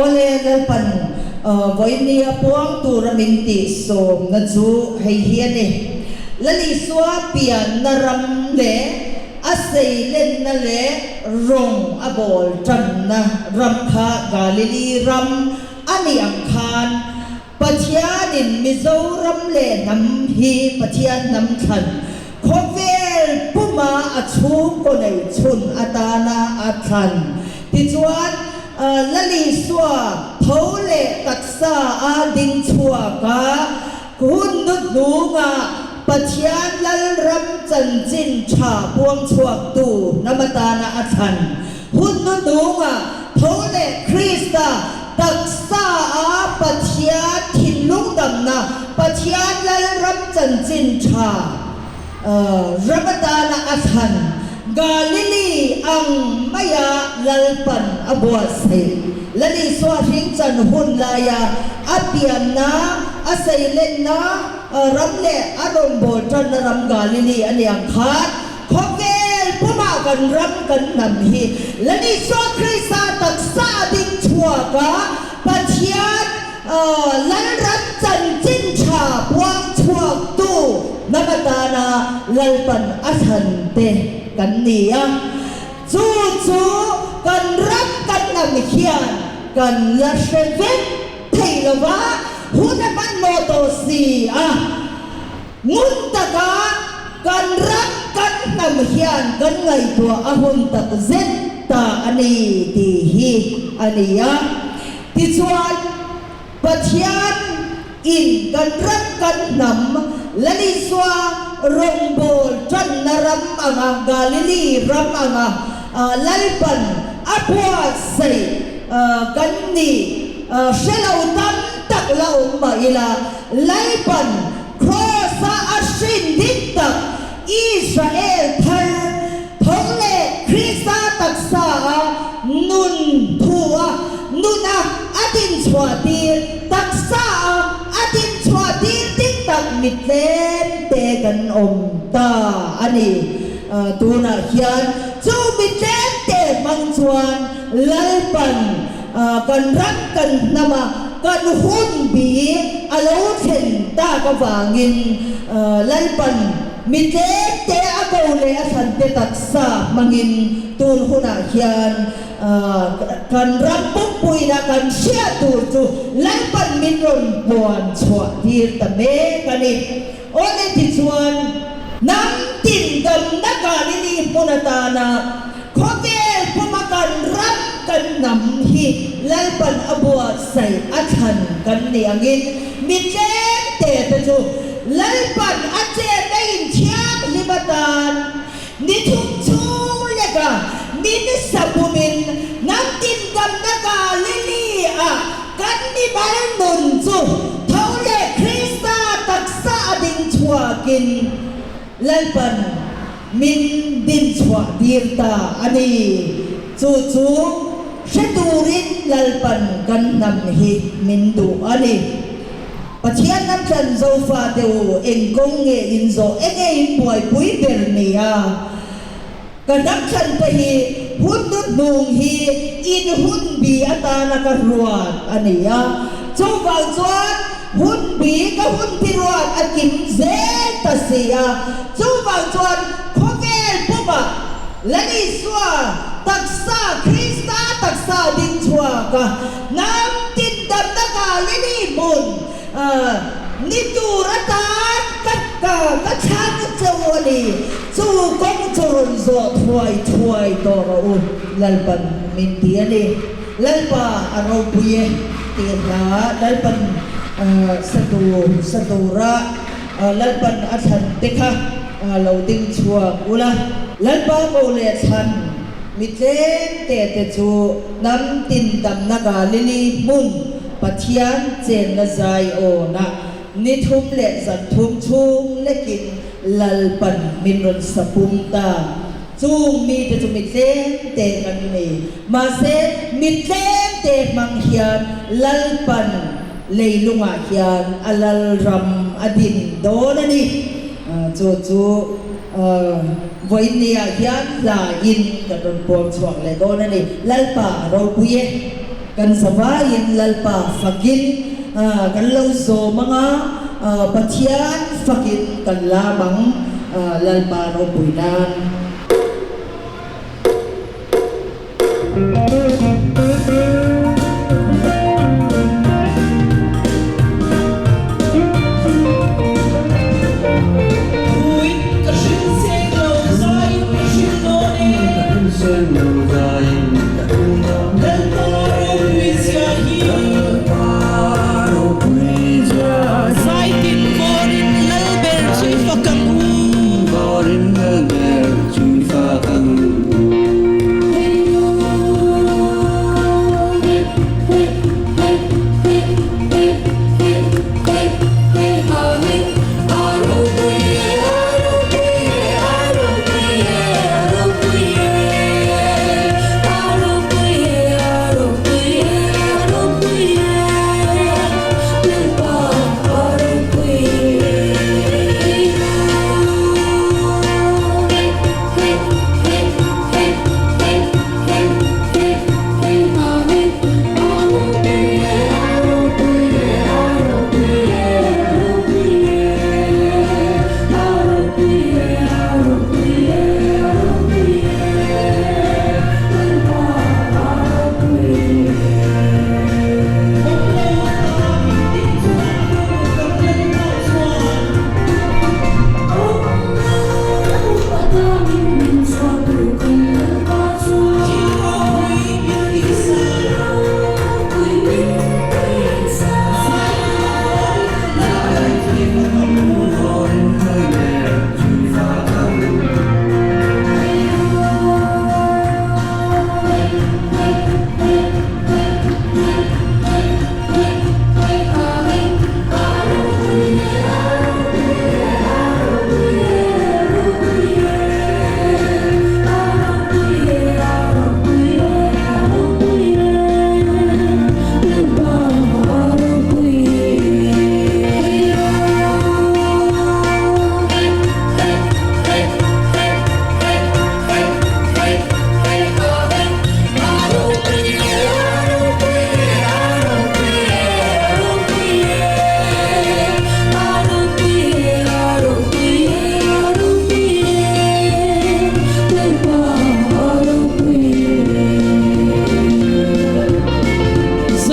Awle, Lalpan vawinia puang tura min tih sawmna chu hei hi a ni, Lal Isua pianna ram leh a seilenna leh rawng a bawl tanna ram kha Galili ram a nih ang khan Pathianin Mizoram leh hnam hi Pathian hnam thlan khawvel puma a chhungkaw nei chhun atana a thlan. Tichuan, Lal Isua tho leh taksa a ding chhuak a, hun hnuhnungah Pathian Lalram chanchin tha puang chhuaktu hnam atana a thlan. Hun hnuhnungah tho leh Krista Taksa a Pathian thinlung damna, Pathian Lalram chanchin tha ram atana a thlan Galili ang maia Lalpan a buatsaih. Lal Isua hringchan hun laia a pianna, a seilenna ram leh a rawngbâwl ṭanna ram Galili a ni ang khan, Khawvel pumah kan ram kan hnam hi Lal Isua Krista taksa a ding chhuak a, Pathian Lalram chanchin tha puang chhuaktu hnam atana Lalpan a thlan te kan ni a. Chu chu kan ram kan hnam hian kan la hre vek thei lo va, hun a hmanhmawh tawh si a. Ngun taka kan ram kan hnam hian kan ngaihtuah a hun tak zet ta a ni tih hi a ni a. Tichuan, Pathian in kan ram kan hnam Lal Isua rawngbâwl ṭanna ram anga Galili ram anga Lalpan a buatsaih kan nih hre lo tam tak la awm mah ila, Lalpan Kraws-a a hrin dik tak Israel thar tho leh Krista taksa a nun thu a nun a a dinchhuah tir taksa a a dinchhuah tir dik tak mi tlem te kan awm ta a ni. Tunah hian chu mi tlem te hmang chuan Lalpan Kan ram kan hnama kan hun bi a lo thlen tak avangin Lalpan mi tlem te a ko leh a thlan te taksa hmangin tun hunah hian kan ram pumpuina kan hriat tur chu Lalpan min rawn puan chhuah tir ta mek a ni. Awle tichuan hnam tin damna Galili hmun atana Khawvel puma kan ram kan hnam hi Lalpan a buatsaih a thlan kan nih angin mi tlem te te chu Lalpan a chenna in thianghlim atan ni thum chhung leka min sapumin hnam tin damna Galili ah kan mimal nun chu tho leh Krista taksa a ding chhuakin Lalpan Min din chhuah tir ta a ni. Chu chu hre turin Lalpan kan hnam hi min duh a ni. Pathian hnam thlan Zofa te u eng kawng nge in zawh enge in buaipui ber ni a? Ka hnam thlan te hi hun hnuhnung hi in hun bi atana ka ruat a ni a. Chuvang chuan Hun bi ka hun bi ruat a kim zel ta si a, chuvang chuan khawvel pumah Lal Isua taksa, Krista taksa ding chhuak a, hnam tin damna Galili hmun ni tur atan ka ka thlang cheu a ni, chu kawng chu rawn zawh thuai thuai tawh rawh u, Lalpan min ti a ni. Lalpa a ropui e tih hla Lalpan sa tur sa tura Lalpan a thlan te kha lo ding chhuak ula. Lalpa ko leh thlan mi tlem te te chu hnam tin damna Galili hmun Pathian chenna zai awnah ni thum leh zan thum chhung lekin Lalpan min rawn sa pum ta. Chung mite chu mi tlem te kan ni. Mahse, mi tlem te hmang hian Lalpan leilungah hian a Lalram a din dawn a ni. Chu chu vawiinniah hian hla in kan rawn puang chhuak leh dawn a ni. Lalpa a ropui e. Kan zavaiin Lalpa fakin kan lo zawm anga, Pathian fakin kan lam ang, Lalpa ropui nan. Thuin ka hrilh seng lo, zaiin ka hrilh dawn e. Lalpa ropui zia hi. Zaitin vawrin Lalber chu i fak ang u.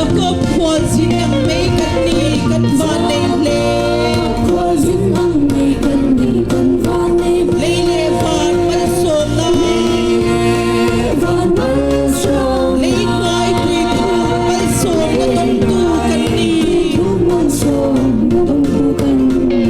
Jakob khualzin ang mei kan ni, kan vannei hle. Lei leh van malsawmna, lei hnuai tui thuk malsawmna dawngtu kan ni.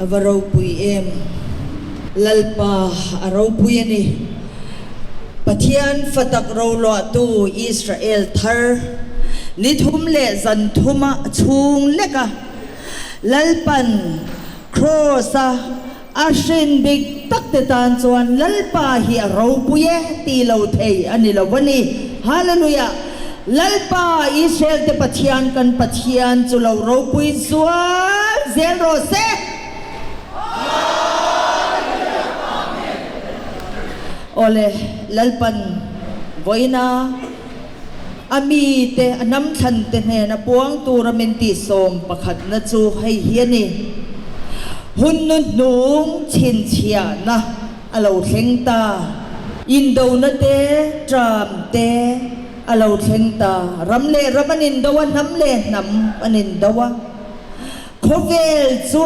A va ropui em! Lalpa a ropui a ni. Pathian fatak roluahtu Israel thar ni thum leh zan thuma chhung leka Lalpan Kraws-a a hrin dik tak te tan chuan Lalpa hi a ropui e tih lo thei a ni lo a ni. Hallelujah! Lalpa Israel te Pathian kan Pathian chu lo ropui zual zel rawh se! Awle, Lalpan vawiina a mite, a hnam thlante hnena puang tura min tihsawm pakhatna chu hei hi a ni, Hun nu hnung chhinchhiahna a lo thleng ta, indona te, ṭam te a lo thleng ta, ram leh ram an indo a, hnam leh hnam an indo a. Khawvel chu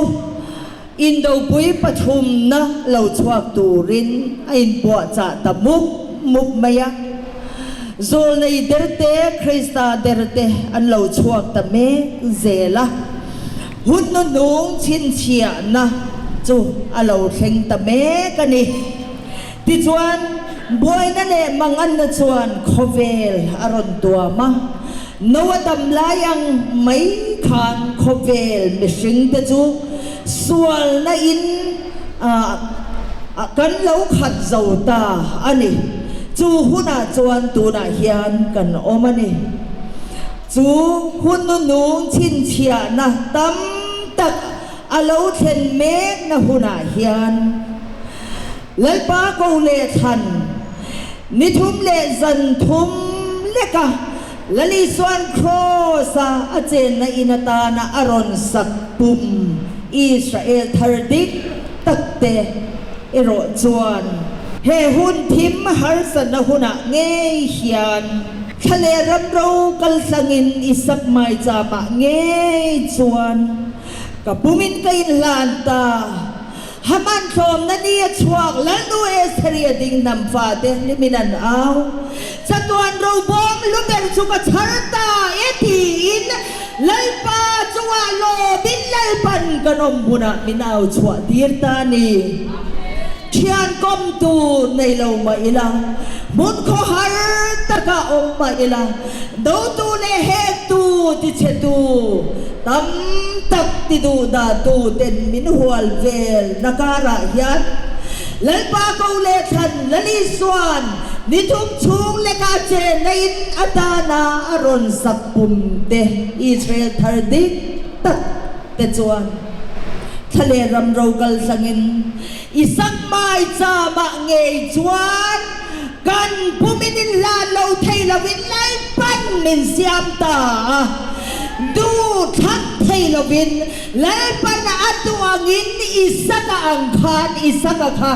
Indopui pathumna lo chhuak turin a inpuahchah ta mup mup mai a. Zawlnei derte, Krista derte an lo chhuak ta mek zel a. Hun hnuhnung chhinchhiahna chu a lo thleng ta mek a ni. Tichuan, buaina leh manganna chuan khawvel a rawn tuam a. Noa dam lai ang mai khan khawvel mihringte chu sualna in kan lo khat zo ta a ni. Chu hunah chuan tunah hian kan awm a ni. Chu hun nunung chhinchhiahna tam tak a lo thlen mekna hunah hian Lalpa ko leh thlan ni thum leh zan thum leka Lal Isua'n Kraws-a a chenna in atana a rawn sak pum Israel thar dik takte erawh chuan he hun thim harsatna hunah ngei hian thla leh ram ro kaltlangin i sak maicham-ah ngei chuan Ka pumin ka inhlan ta. Haman tlawmna ni a chhuak, Lalnu Estheri a ding hnam fate hlimin an au. Chatuan robawm lu ber chu ka chhar ta e tiin Lalpa chungah lawmin Lalpan kan awm hunah min au chhuah tir ta a ni. Thian kawm tur nei lo mah ila, hmun khawhar takah awm mah ila, dotu leh hektu tichhetu tam tak ti duh dahtu ten min hual vel na karah hian Lalpa ko leh thlan Lalisuan ni thum chhung leka chenna in atana a rawn sak pum te Israel thar dik tak te chuan thla leh ram ro kal hlangin I sak mai chamah ngei chuan kan pumin in hlan lo thei lovin Lalpan min siam ta a, duh thlang thei lovin Lalpan a duh angin Isaka ang khan Isaka kha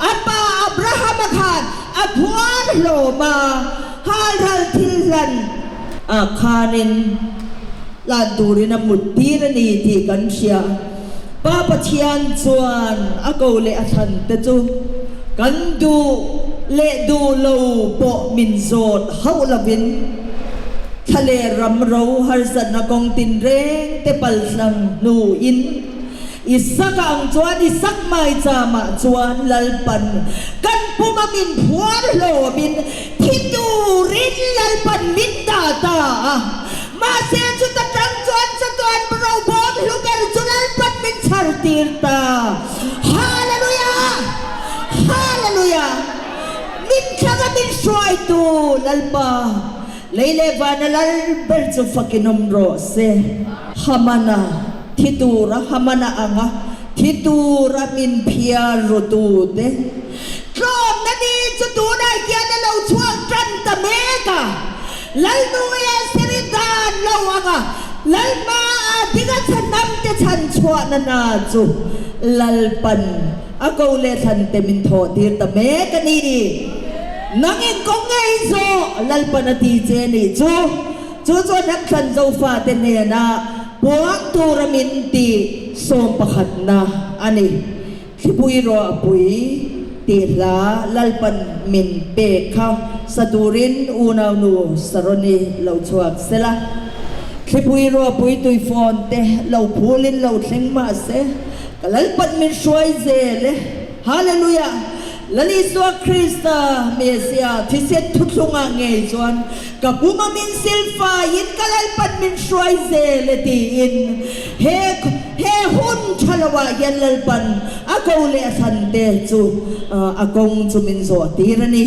a pa Abrahama khan a phuar hlawm a, halral thil hlan ah khanin hlan turin a mut tir a ni tih kan hria. Pa Pathian chuan a ko leh a thlan te chu kan duh leh duh lo pawh min zawt hauh lovin thla leh ram ro harsatna kawng tinreng te palhlang hnuin i sak ang chuan i sak mai chamah chuan Lalpan kan puma min phuar hlawmin thi turin Lalpan min dah ta a. Mahse chuta tang chuan chatuan robawm hlu ber chu Lalpan min chhar tir ta. Hallelujah! Hallelujah! Min thlanga min hruaitu Lalpa, lei leh vana lal ber chu fakin awm rawh se. Hamana thi tura Hamana anga thi tura min phiar rutu te tlawmna ni chu tunah hian a lo chhuak tan ta mek a. Lalnu Estheri dan lo anga Lalhma a dinga chhanam te chhan chhuahna hna chu Lalpan a ko leh thlan te min thawh tir ta mek a ni. Nang in kawng ngei zawh Lalpan a ti che nih chu, chu chuan hnam thlan Zofate hnena puang tura min tih sawmpakhatna a ni. Thlipui ruahpui tih hla Lalpan min pek kha sa turin unaunu Saroni lo chhuak sela. Thlipui ruahpui tuifawn te lo phulin lo thleng mah se. Ka Lalpan min hruai zel e. Hallelujah! Lal Isua Krista, Messiah, thisen thuthlungah ngei chuan ka puma min silfaiin ka Lalpan min hruai zel e tiin he he hun tha loah hian Lalpan a ko leh a thlan te chu a kawng chu min zawh tir a ni.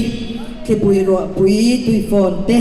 Thlipui ruahpui tuifawn te.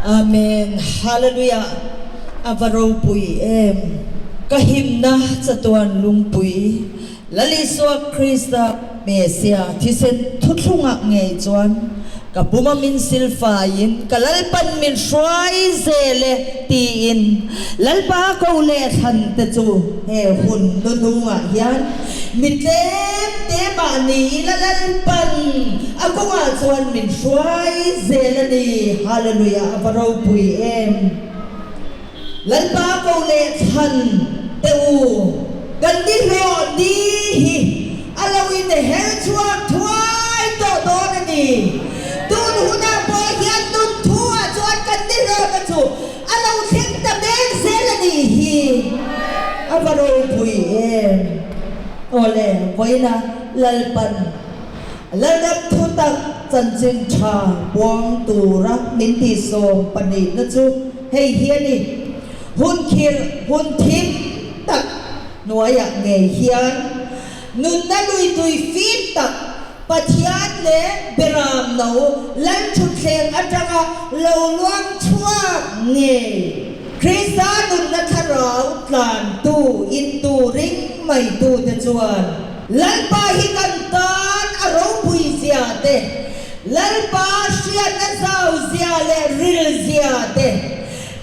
Amen Hallelujah a va ropui em ka himna chatuan lungpui Lal Isua Krista Messiah thisen thuthlungah ngei chuan ka puma min silfaiin ka Lalpan min hruai zel e tiin Lalpa ko leh thlan te chu he hun nuhnungah hian mi tlem te mahni ila Lalpan a kawngah chuan min hruai zel a ni. Hallelujah a va ropui em! Lalpa ko leh thlan te u, kan ni hlawh ni hi a lo in her chhuak thuai tawh dawn a ni. Tun hunah pawh hian nun thu ah chuan kan ni hlawhna chu a lo thleng ta mek zel a nih hi. A va ropui em! Awle, vawiina Lalpan. Lalram thutak chanchin tha puang tura min tihsawm pahnihna chu hei hi a ni, Hun khirh hun thim tak hnuaiah ngei hian nunna lui tui fim tak Pathian leh Beram no Lalthutthleng atanga lo luang chhuak ngei Krista nunna thlarau tlantu intu ring maitute chuan Lalpa hi kan tan a ropui zia te, Lalpa hriatna zau zia leh ril zia te,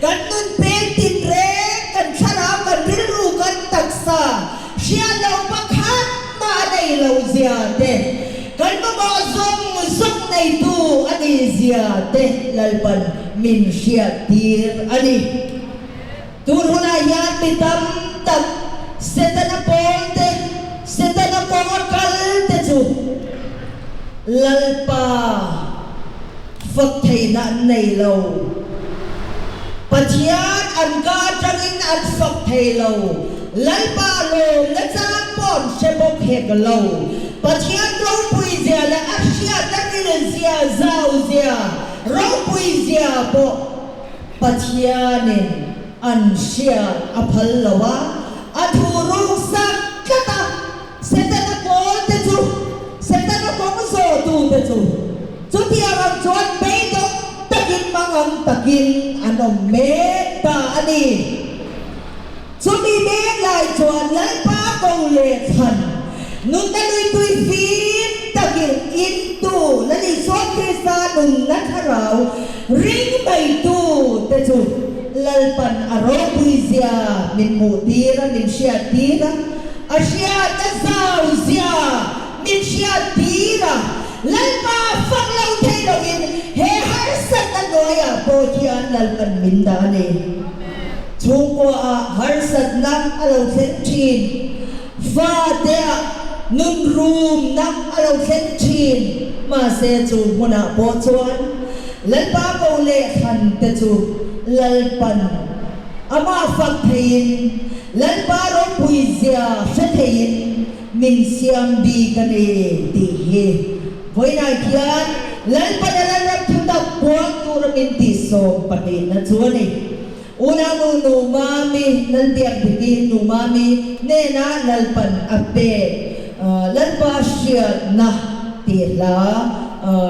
kan nun peng tin reng, kan thlarau, kan rilru, kan taksa hriat loh pakhat mah a nei lo zia te, kan mamawh zawng zawng neitu a nih zia te Lalpan min hriat tir a ni. Tun hunah hian mi tam tak Setana pawl te, Setana kawnga kal te chu Lalpa fak theihna an nei lo. Pathian an ka atangin an fak thei lo. Lalpa lawmna chang pawh an hre bawk hek lo. Pathian ropui zia leh a hriatna ril zia, zau zia, ropui zia pawh Pathianin an hriat a phal lo a, a thu ruk sak tlat a, Setana pawl te chu, Setana kawng zawhtu te chu, chutiang ang chuan beidawng takin mangang takin an awm mek ta a ni. Chumi mek lai chuan Lalpa ko leh thlan nunna luipui fim takin intu Lal Isua Krista nunna thlarau ring maitu te chu Lalpan a ropui zia min hmuh tir a, min hriat tir a, a hriat a zau zia min hriat tir a, Lalpa fak lo thei loin he harsatna hnuaiah pawh hian Lalpan min dah a ni. Chhungkuaah harsatna a lo thleng thin, fateah nunrumna a lo thleng thin. Mahse chu hmunah pawh chuan Lalpa ko leh thlan te chu Lalpan amah fak theiin, Lalpa ropui zia hre theiin min siam bik a ni tih hi vawiinah hian Lalpan a Lalram thutak puang tura min tihsawm pahnihna chu a ni. Unau nu Mami, Lalbiakdiki nu Mami hnena Lalpan a pek Lalpa hriatna tih hla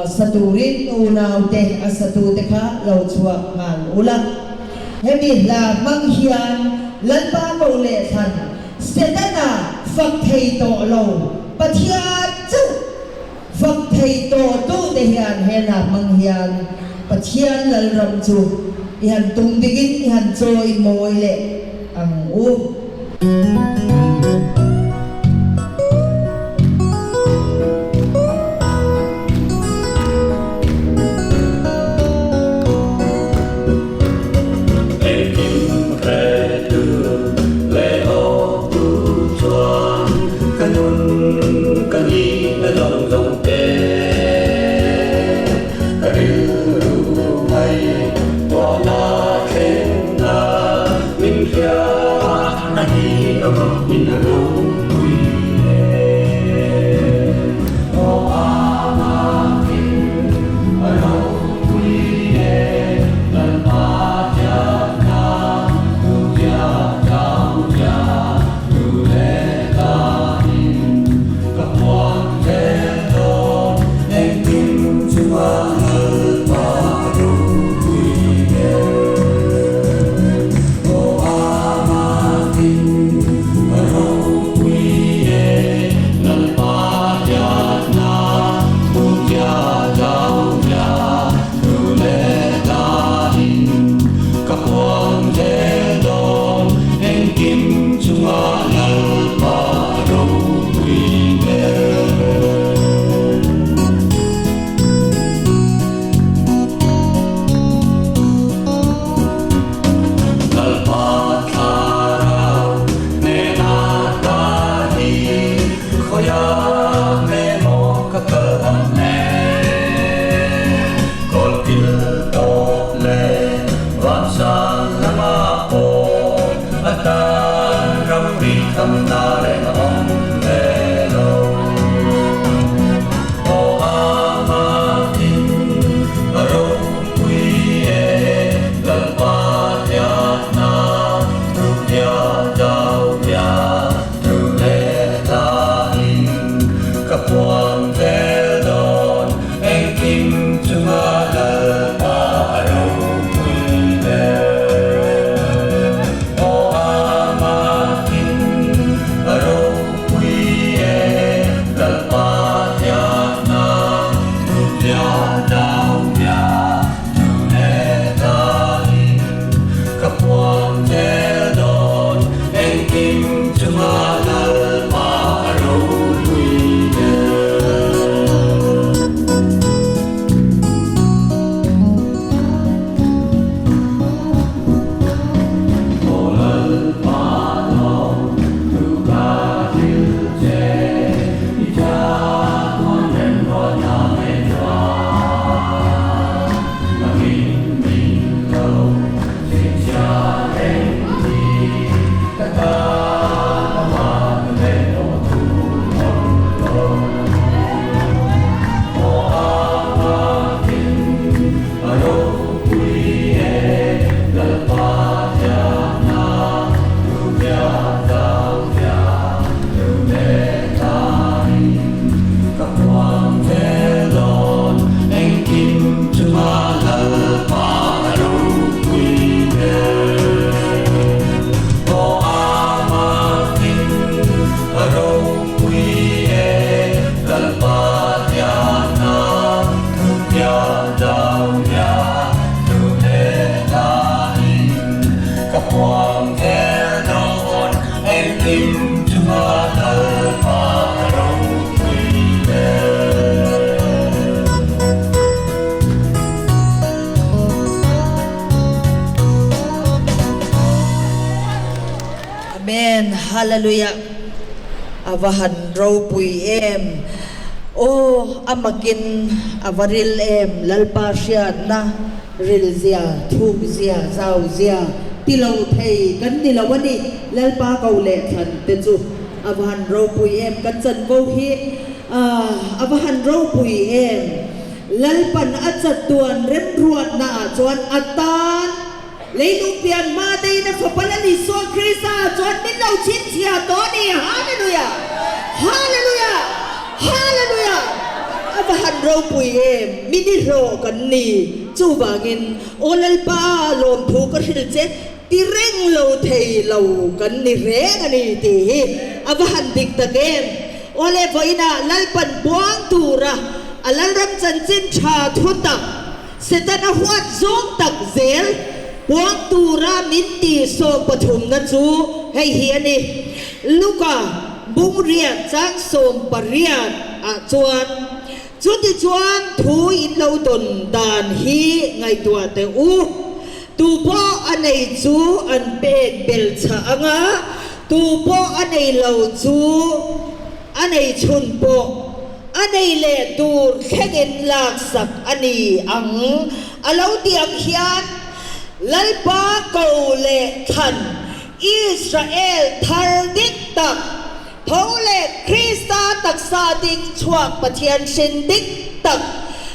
sa turin unaute a satute kha lo chhuak nghal ula. Hemi hla hmang hian Lalpa ko leh thlan Setana fak thei tawh lo Pathian chauh Fak thei tawh tute hian he hla hmang hian Pathian Lalram chu i han tum dikin i han chawi mawi leh ang u. Engkim hretu leh awktu chuan ka nun ka nihna zawng zawng te ka rilru mai tuahna thlenna min hria a ni a min ropui e. Aw amahin a ropui e Lalpa thiamna tu chiah chau chiah tu leh dahin ka puan zel dawn engkim chunga Lalpa ropui ber. Aw amahin a ropui e Lalpa thiamna tu chiah chau chiah tu leh dahin ka puan zel dawn engkim chunga Lalpa ropui ber. Lalpa thlarau hnena ta hi khawiah nge maw ka kal ang le? Kawlkil tawp leh vansan lamah pawh a tan ramri thamna reng a awm ve lo. chunga Lalpa a ropui ber. Aw Lalpa lawm tu ka thil che i chatuan remruatna nge chuan ka min min lo chhinchhia reng hi ka tan a van leh tawh thu mawlh lo. Aw amakin a ropui e Lalpa thianna thu pian zau thiam tu leh tanin ka puang zel dawn engkim chunga Lalpa a ropui ber. Aw amakin a ropui e Lalpa thianna thu pian zau hian thu leh hlain ka puang zel dawn engkim chunga Lalpa a ropui ber. Amen Hallelujah a va han ropui em aw a makin a va ril em Lalpa hriatna ril zia thuk zia zau zia ti lo thei kan ni lo a ni Lalpa ko leh thlan te chu a va han ropui em kan chanvo hi a va han ropui em Lalpan a chatuan remruatna ah chuan a tan Leilung pian hma deiin a fapa Lal Isua Krista chuan min lo chhinchhiah tawh a ni. Hallelujah! Hallelujah! Hallelujah! A va han ropui em! Mi ni hlawh kan ni. Chuvangin, Aw Lalpa, lawmthu ka hrilh che, ti reng lo thei lo kan ni reng a ni tih hi a va han dik tak em! Aw le, vawiinah Lalpan buang tura a Lalram chanchin tha thutak, Setana huat zawng tak zel puang tura min ti sawm pathumna chu hei hi a ni. Luka bungriat chang 18 ah chuan, Chutichuan thu in lo dawn dan hi ngaihtuah teh u, tu pawh a nei chu an pek bel chhah ang a, tu pawh a nei lo chu a nei chhun pawh A nei leh tur thlengin laksak a ni ang. A lo ti ang hian, Lalpa ko leh thlan Israel thar dik tak, tho leh Krista taksa ding chhuak Pathian hrin dik tak,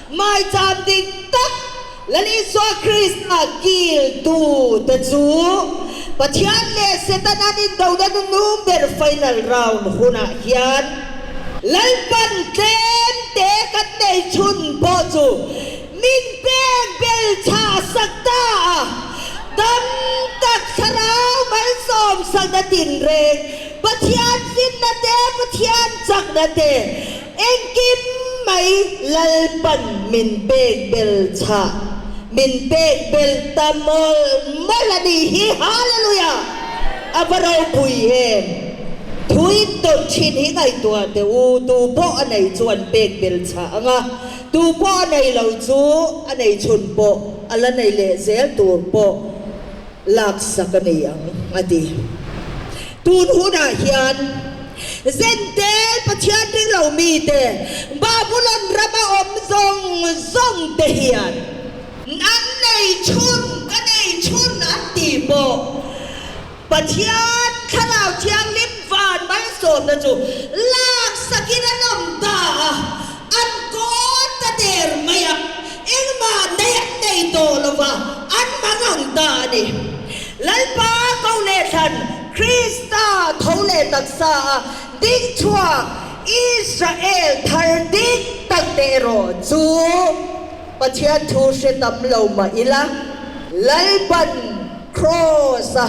maicham dik tak, Lal Isua Krista kil tu te chu Pathian leh Satan an indona nunung ber final round hunah hian Lalpan tlem te kan nei chhun pawh chu min pek bel chhah sak ta a, dam tak thlarau malsawm sakna tinreng Pathian finna te Pathian chakna te Engkim mai Lalpan min pek bel chhah, min pek bel ta mawlh mawlh a nih hi. Hallelujah! A va ropui em! Thuin tawn thin hi ngaihtuah teh u, tu pawh a nei chu an pek bel chhah ang a, tu pawh a nei lo chu a nei chhun pawh a la nei leh zel tur pawh laksak a nei ang, a ti. Tun hunah hian Zentel Pathian ring lo mite, Babulon rama awm zawng zawng te hian an nei chhun, ka nei chhun an ti pawh Pathian Thlarau Thianghlim van malsawmna chu laksakin an awm ta a, an kawn ta der mai a, engmah nei an nei tawh lo va, an hmang ang ta a ni. Lalpa ko leh thlan Krista tho leh taksa a ding chhuak Israel thar dik tak te erawh chu Pathian thu hre tam lo mah ila, Lalpan Kraws a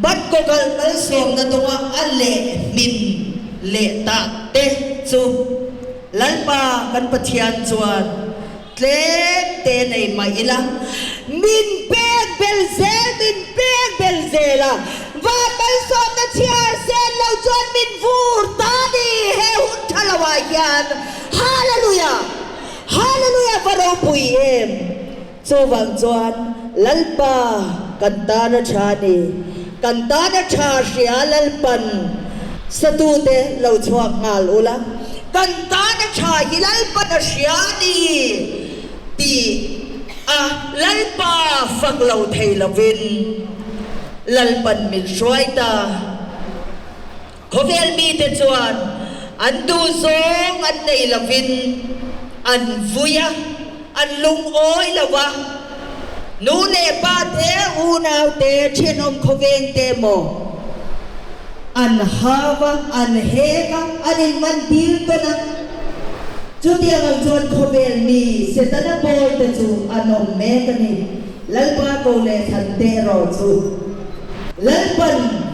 Bat kawkalh malsawmna dawnga a leh hmin leh tah te chu Lalpa kan Pathian chuan tlem te nei mah ila, min pek bel zel, min pek bel zel a, van malsawmna chhiar. hian Hallelujah! Hallelujah va ropui em! Chuvang chuan Lalpa kan tana tha ni, kan tana tha hria Lalpan satute lo chhuak nghal ula, kan tana tha hi Lalpan a hria ni tih a Lalpa fak lo thei lovin Lalpan min hruai ta. Khawvel mite chuan an duhzawng an nei lovin an vui a, an lungawi lo va. Nu leh pa te, unau te, thenawm khawveng te maw an hau a, an hek a, an inmantir tawn a. Chutiang ang chuan khawvel mi Setana pawl te chu an awm mek a ni. Lalpa ko leh thlan te erawh chu Lalpan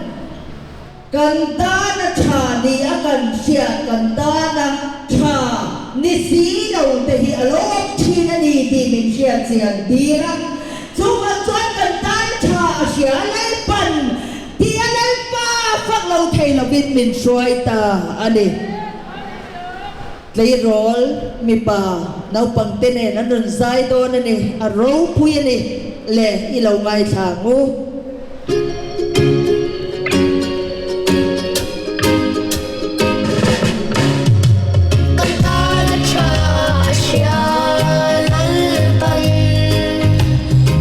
Kan tana tha ni a kan hriat kan tana tha ni si lo te hi a lo awm thin a ni tih min hriat chian tir a. Chuvang chuan kan tana tha a hria Lalpan tih a Lalpa fak lo thei lovin min hruai ta a ni. Tleirawl mipa naupang te nen an rawn zai dawn a ni, a ropui a ni le i lo ngaithla ang u. Kan tan a tha a hria Lalpan,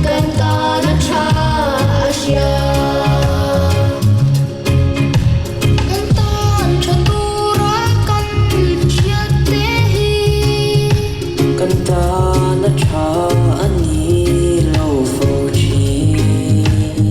kan tan a tha a hria. Kan tan tha tura kan hriat te hi. Kan tan a tha a ni lo fo thin.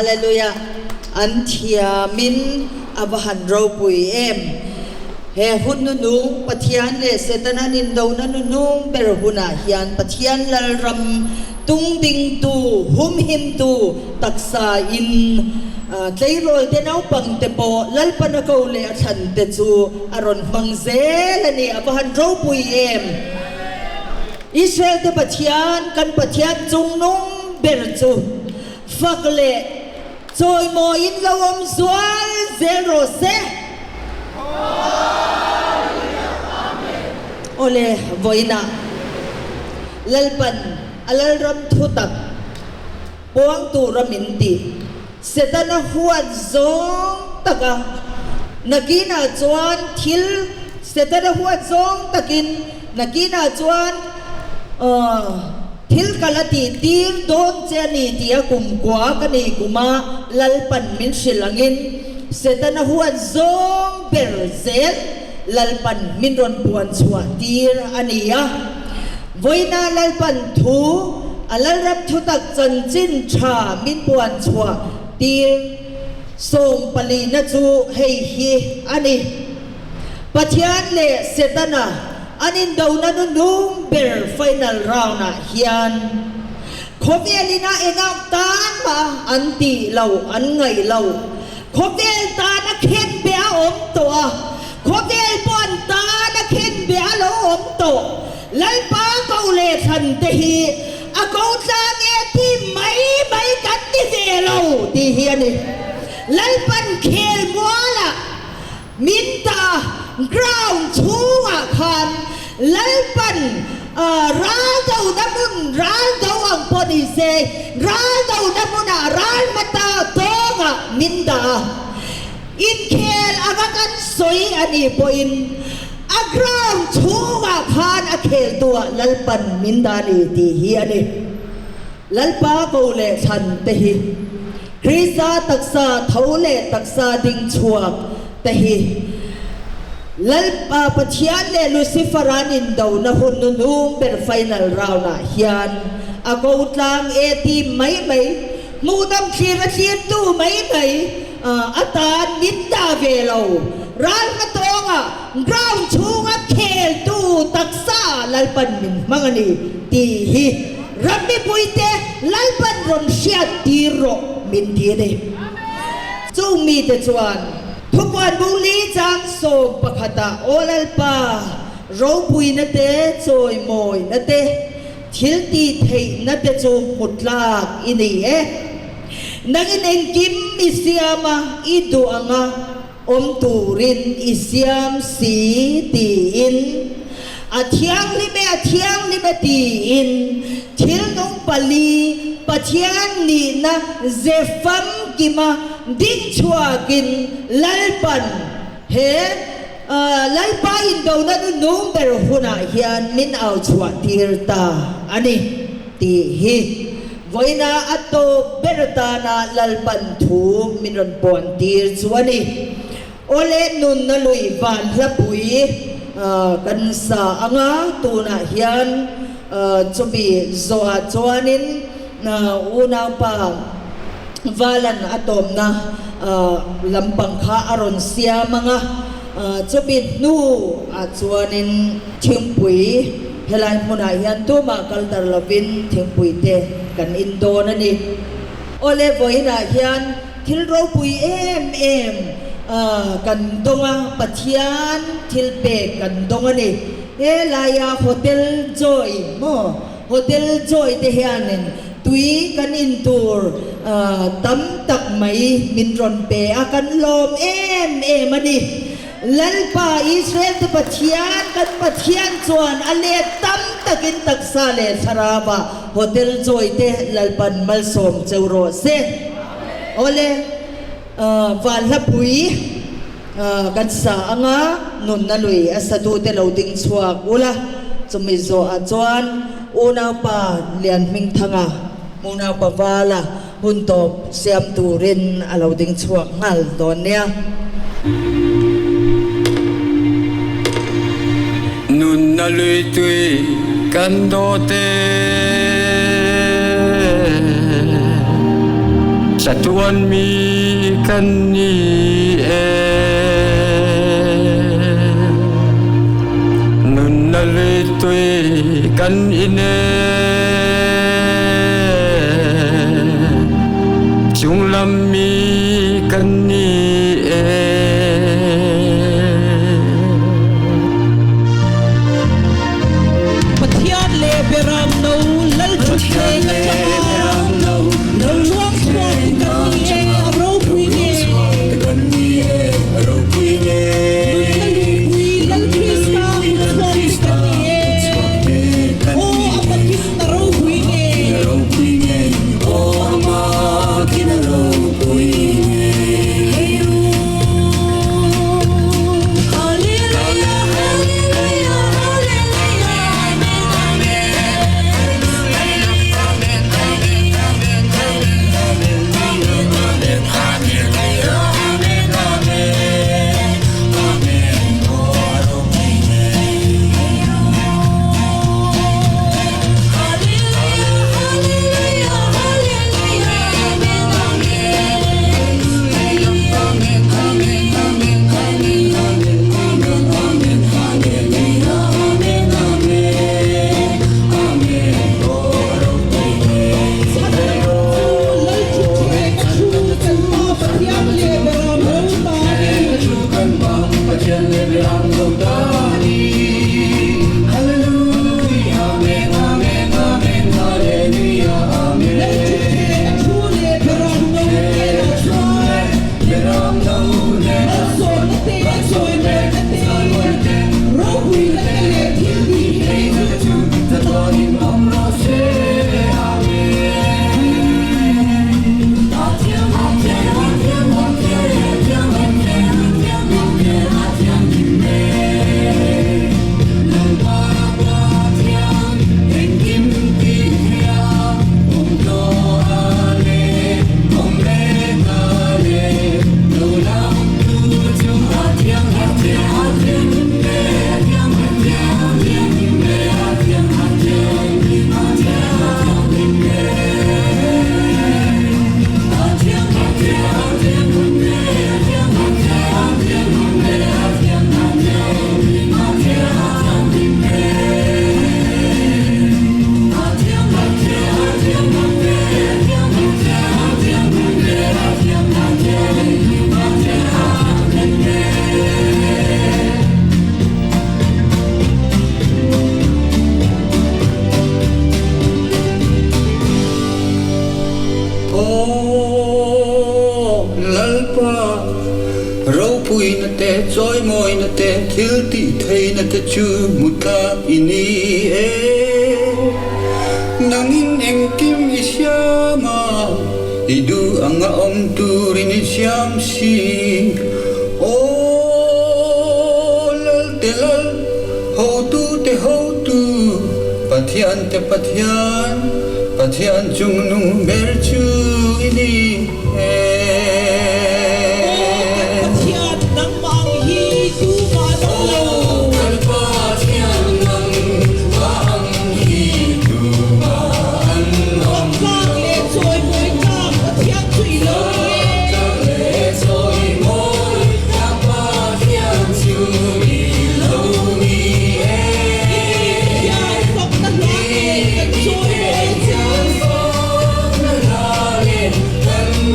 Hallelujah an thiamin a va han ropui em. He hun nunung Pathian leh Setana nindona nunung ber hunah hian Pathian Lalram tungdingtu, humhimtu taksa in tleirawl te naupang te pawh Lalpan a ko leh a thlan te chu a rawn hmang zel a ni. A va han ropui em! Israel te Pathian, kan Pathian chungnung ber chu fak leh chawimawiin lo awm zual zel rawh se. Awle, vawiinah Lalpan a Lalram thutak puang tura min tih Setana huat zawng taka nakinah chuan thil Setana huat zawng takin nakinah chuan thil ka la tih tir dawn che a ni tia kumkua ka nei kuma Lalpan min hrilh angin Setana huat zawng ber zel Lalpan min rawn puan chhuah tir a ni a. Vawiina Lalpan thu a Lalram thutak chanchin tha min puan chhuah tir sawmpalina chu hei hi a ni, Pathian leh Setana an indona nunung ber final round ah hian khawvelin a engah tan mah an tih lo an ngaih lo. Khawvel tan a khen be a awm tawh a, khawvel pawh an tan a khen be a lo awm tawh. Lalpa ko leh thlan te hi a ko tlang e ti mai mai kan ti ve lo tih hi a ni. Lalpan khel mualah Min ta ground chhungah khan Lalpan ral dona hmun ral do ang pawh ni se, ral dona hmunah ral hmata tawngah min dah a. Inkhel anga kan sawi a nih pawhin a ground chhungah khan a kheltuah Lalpan min dah a ni tih hi a ni. Lalpa ko leh thlan te hi Krista taksa tho leh taksa ding chhuak te hi Lalpa Pathian leh Lucifer an indona hun nuhnung ber final round ah hian a ko tlang e ti mai mai, hmuhnawm thlir a thlirtu mai mai atan min dah ve lo. Ral hmatawngah ground chhunga kheltu taksa Lalpan min hmang a ni tih hi Ram mipuite Lalpan rawn hriat tir rawh min ti a ni. Chung mite chuan thupuan bung li chang sawm pakhatah Aw Lalpa, ropuina te, chawimawina te, thil tih theihna te chu hmu tlak i ni e. Nangin engkim i siam a, i duh ang a, Awm turin i siam si tiin, a thianghlim e, a thianghlim e tiin thil nung pali Pathian nihna ze famkima ding chhuakin Lalpan he Lalpa indona nunung ber hunah hian min au chhuah tir ta a ni tih hi Vawiina a tawp ber atana Lalpan thu min rawn puan tir chu a ni. Awle nunna lui van hlapui kan sa anga tunah hian chumi zawhah chuanin unaupa Valan a tawmna lampang kha a rawn siam anga chumi hnu ah chuanin thingpui helai hmunah hian tumah kal dar lovin thingpui te kan in dawn a ni. Awle vawiinah hian thil ropui em em kan dawng a, Pathian thil pek kan dawng a ni. Helaia Hotel Joy maw Hotel Joy te hianin tui kan in tur tam tak mai min rawn pe a, kan lawm em em a ni. Lalpa Israel te Pathian, kan Pathian chuan a let tam takin taksa leh thlarauah Hotel Joy te Lalpan malsawm cheu rawh se. Awle, Vanhlapui kan sa anga nunna lui a satute lo ding chhuak ula, chumi zawhah chuan unaupa Lianhmingthanga, unaupa Vala, Hun tawp siam turin a lo ding chhuak nghal dawn nia. Nunna lui tui kan dawt e. Chatuan mi kan ni e. Nunna lui tui kan in e. Chunglam mi kan ni e. Pathian leh Beram No Lal Thutthleng atanga lo luang chhuak kan ni e, a ropui nge. Nunna luipui Lal Krista kut chhuak kan ni e, aw a pakin a ropui nge. Lal Thutthleng a thu kan Pa Pathian leh Beram No ta ni. Lal Thutthleng a thu leh Beram No hnenah chuan malsawmna te, chawimawina te, ropuina te leh thil tih theihna chu chatuanin awm rawh se. Amen. Aw Lalpa, ropuina te, chawimawina te, thil tih theihna te chu hmu tlak i ni e. Nangin engkim i siam a, i duh anga awm turin i siam si. Aw Lalte Lal, Hotute Hotu, Pathiante Pathian, Pathian chungnung ber chu i ni e. Aw kan Pathian, nangmah ang hi tumah an awm lo. Fak tlak leh chawimawi tlak Pathian chu i lo ni e. I ni Pathian, fakna hla nen kan chawimawi a che.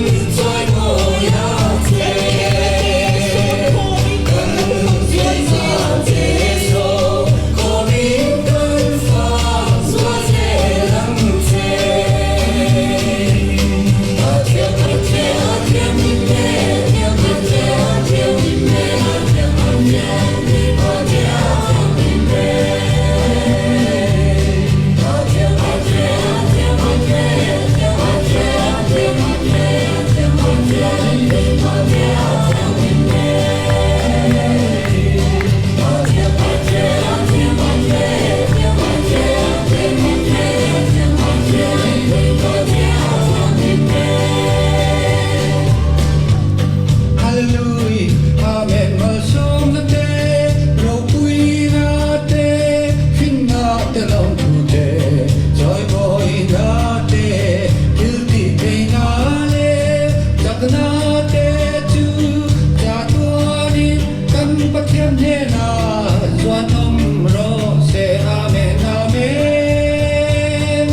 Kan Pathian hnenah chuan awm rawh se. Amen, Amen.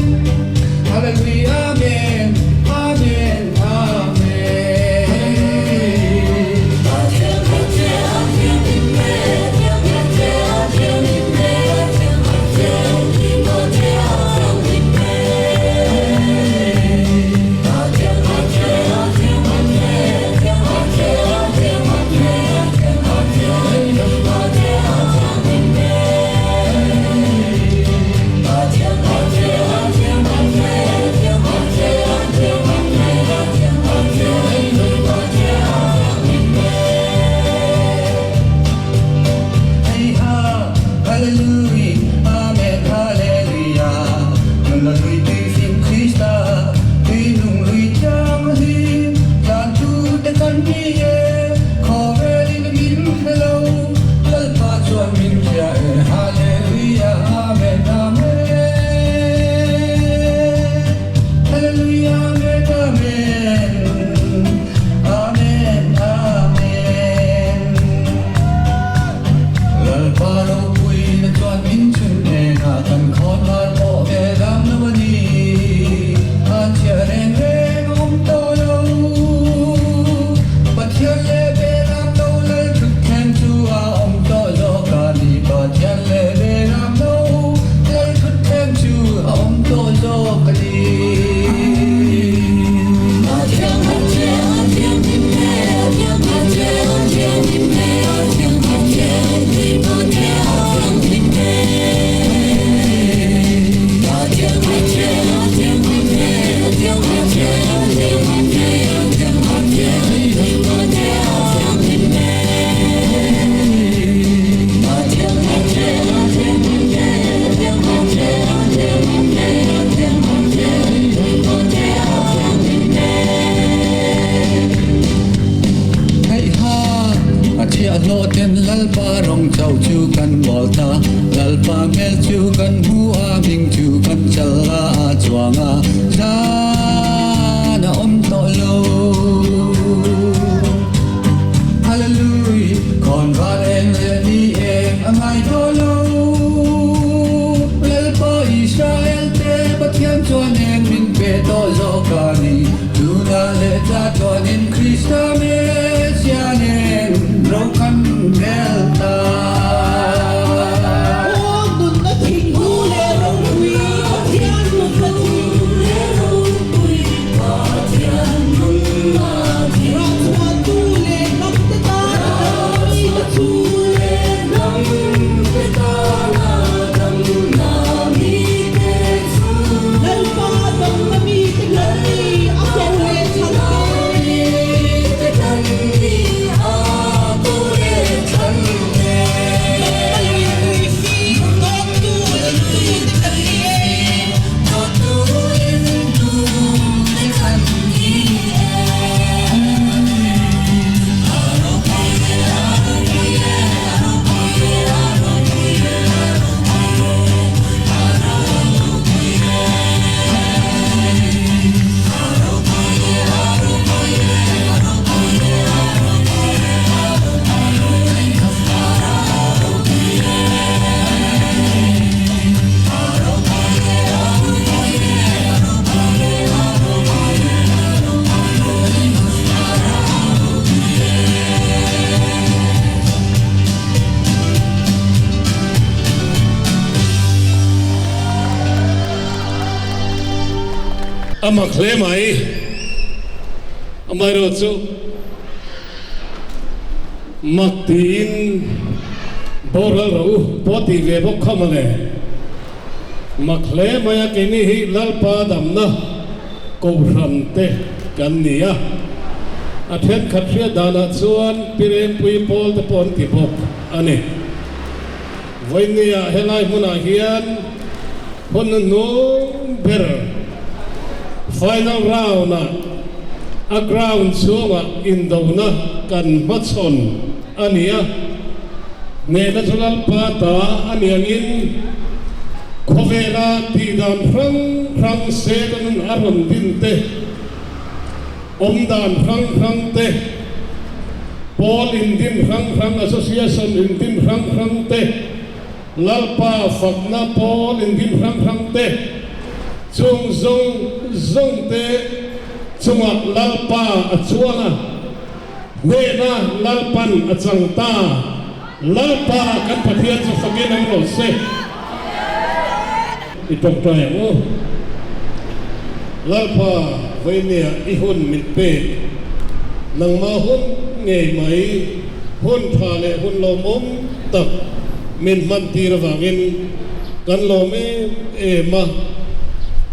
Hallelujah, Amen, Amen, Amen. A mak hle mai. Amaherawhchu mak tiin boral rawh u pawh tih ve bawk kha mawle. Mak hle mai a keini hi Lalpa damna Kohhran te kan ni a. A thenkhat hriat danah chuan Pi Rengpui pawl te pawh an ti bawk a ni. Vawinia helai hmunah hian hun hnung ber final round-ah a ground chhungah indona kan hmachhawn a ni a, hnehna chu Lalpa ta a ni angin khawvela tihdan hrang hrang Satan a rawn din te, awmdan hrang hrang te. Pawl indin hrang hrang, Association indin hrang hrang te, Lalpa fakna pawl indin hrang hrang te, chung zawng zawng te chungah Lalpa a chuang a, hnehna Lalpan a chang ta. Lalpa kan Pathian chu fakin awm rawh se. I tawngtai ang u. Lalpa, vawinia i hun min pek, nangmah hun ngei mai, hun tha leh hun lawmawm tak min hmantir avangin kan lawm em em a.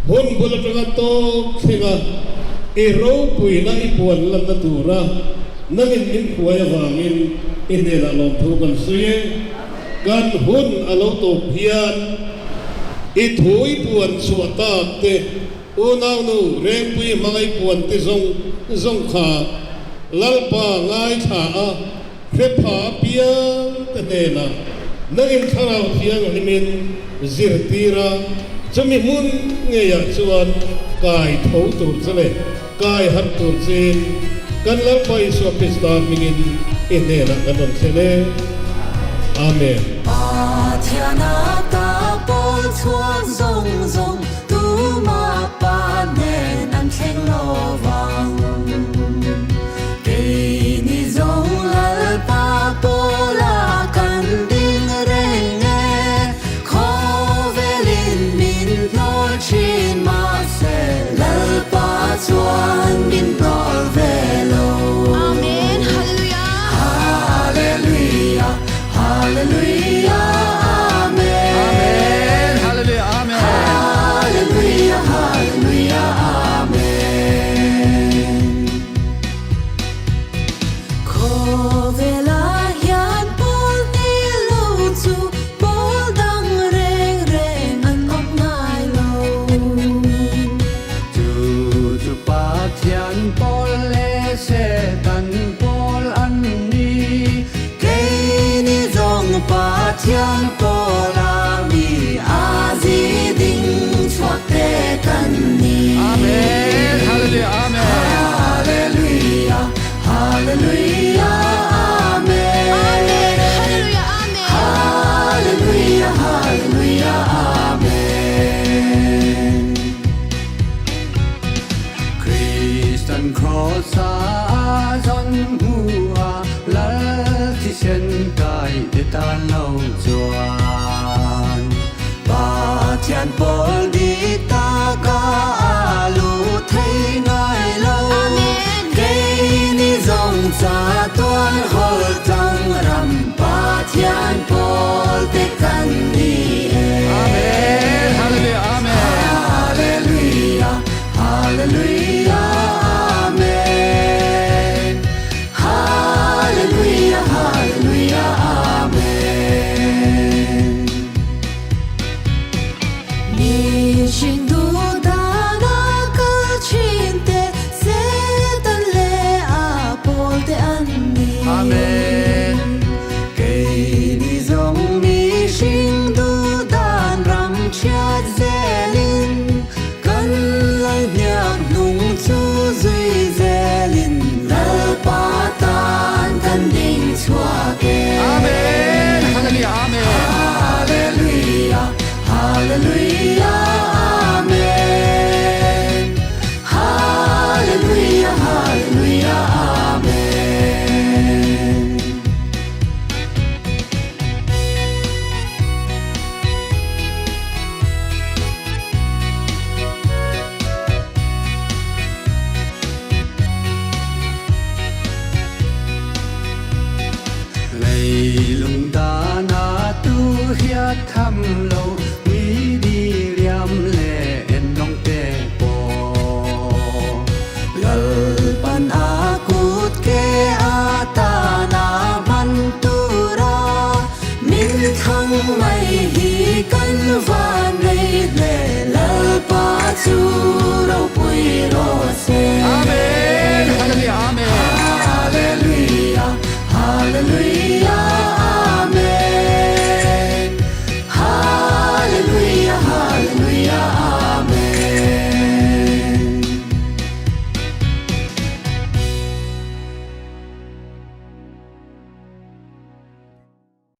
Hun bul atanga tawk thlenga i ropuina i puan lanna tura nangin min hruai avangin i hnenah lawmthu kan sawi e. Kan hun a lo tawp hian i thu i puan chhuah tak te, unaunu Rengpui hmangai puan te zawng zawng kha Lalpa ngaithla a hre pha apiang te hnenah nangin Thlarau Thianghlimin zirtir a, chumi hmun ngeiah chuan kai tho tur che leh kai harh tur chein kan Lalpa Isua Krista hmingin i hnenah kan rawn thlen e. Amen. Pathian ata pawl chhuak zawng zawng tuma pa nen an thleng lo vang. Keini zawng Lalpa pawla kan ding reng e, khawvelin min hnawl thin mahse Lalpa chuan min hnawl ve lo. Amen Hallelujah. Hallelujah, Hallelujah, Amen. Amen. Hallelujah. Amen. Hallelujah, Hallelujah, Amen. Khawvela hian pawl ni lo chu pawl dang reng reng an awm ngai lo. Chu chu Pathian pawl leh Setan pawl an ni. Keini zawng Pathian pawla mi a zi ding chhuak te kan ni. Amen. Hallelujah. Amen. Hallelujah, Hallelujah, Amen. Amen Hallelujah Amen. Hallelujah, Hallelujah, Amen. Christian cross a zon hua lal thi sen kai te tan lo chuan Pathian pawl dik taka a lu thei ngai lo. Amen. Keini zawng chatuan hawl tlang ram Pathian pawl te kan ni e. Amen. Hallelujah. Amen. Hallelujah, Hallelujah, Amen. Hallelujah, Hallelujah, Amen. Mihring duhdana kal thin te Setan leh a pawl te an ni. Amen. Keini zawng mihring duhdan ram chhiat zelin kan lal hniak hnung chu zui zelin Lalpa tan kan ding chhuak e. Amen. Hallelujah. Amen. Hallelujah, Hallelujah, Amen. Hallelujah, Hallelujah, Amen. Leilung dana tu hiat tham lo mi di liam le en nong te po Lalpan a kut ke atana man tura min thang mai hi kan van nei hle Lalpa chu ropui rawh se. Amen. Hallelujah. Amen. Hallelujah, Hallelujah,